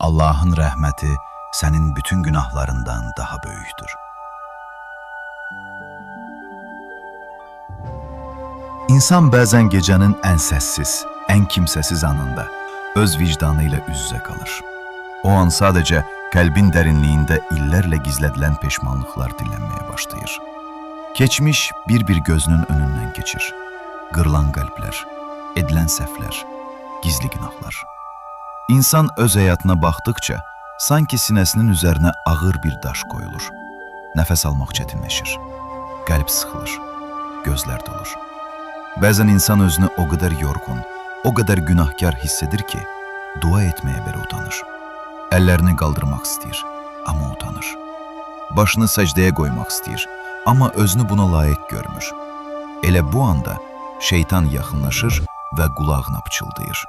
Allahın rəhməti sənin bütün günahlarından daha böyükdür. İnsan bəzən gecənin ən səssiz, ən kimsəsiz anında öz vicdanı ilə üz-üzə qalır. O an sadəcə qəlbin dərinliyində illərlə gizlədilən peşmanlıqlar dillənməyə başlayır. Keçmiş bir-bir gözünün önündən keçir. Qırılan qəlblər, edilən səhvlər, gizli günahlar. İnsan öz həyatına baxdıqca sanki sinəsinin üzərinə ağır bir daş qoyulur. Nəfəs almaq çətinləşir. Qəlb sıxılır, gözlər dolur. Bəzən insan özünü o qədər yorğun, o qədər günahkar hiss edir ki, dua etməyə belə utanır. Əllərini qaldırmaq istəyir, amma utanır. Başını səcdəyə qoymaq istəyir, amma özünü buna layiq görmür. Elə bu anda şeytan yaxınlaşır və qulağına pıçıldayır.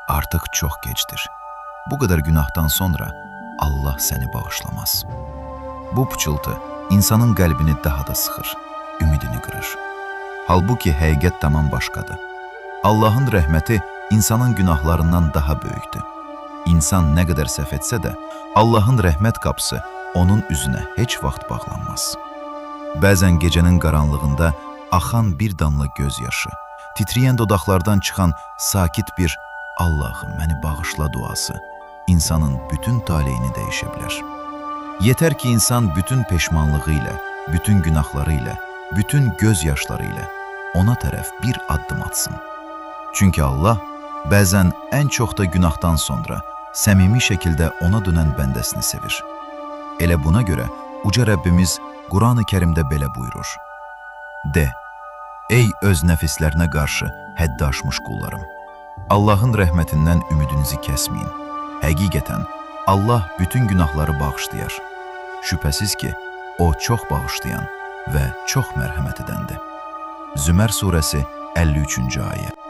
Artıq çox gecdir. Bu qədər günahdan sonra Allah səni bağışlamaz. Bu pıçıltı insanın qəlbini daha da sıxır, ümidini qırır. Halbuki həqiqət tamam başqadır. Allahın rəhməti insanın günahlarından daha böyükdür. İnsan nə qədər səhv etsə də, Allahın rəhmət qapısı onun üzünə heç vaxt bağlanmaz. Bəzən gecənin qaranlığında axan bir damla göz yaşı, titrəyən dodaqlardan çıxan sakit bir Allahım məni bağışla duası insanın bütün taleyini dəyişə bilər. Yetər ki insan bütün peşmanlığı ilə, bütün günahları ilə, bütün göz yaşları ilə ona tərəf bir addım atsın. Çünki Allah bəzən ən çox da günahdan sonra səmimi şəkildə ona dönən bəndəsini sevir. Elə buna görə Uca Rəbbimiz Qur'an-ı Kərimdə belə buyurur. De, ey öz nəfislərinə qarşı həddi aşmış qullarım! Allahın rəhmətindən ümidinizi kəsməyin. Həqiqətən Allah bütün günahları bağışlayar. Şübhəsiz ki, O çox bağışlayan və çox mərhəmət edəndir. Zümer surəsi 53-cü ayə.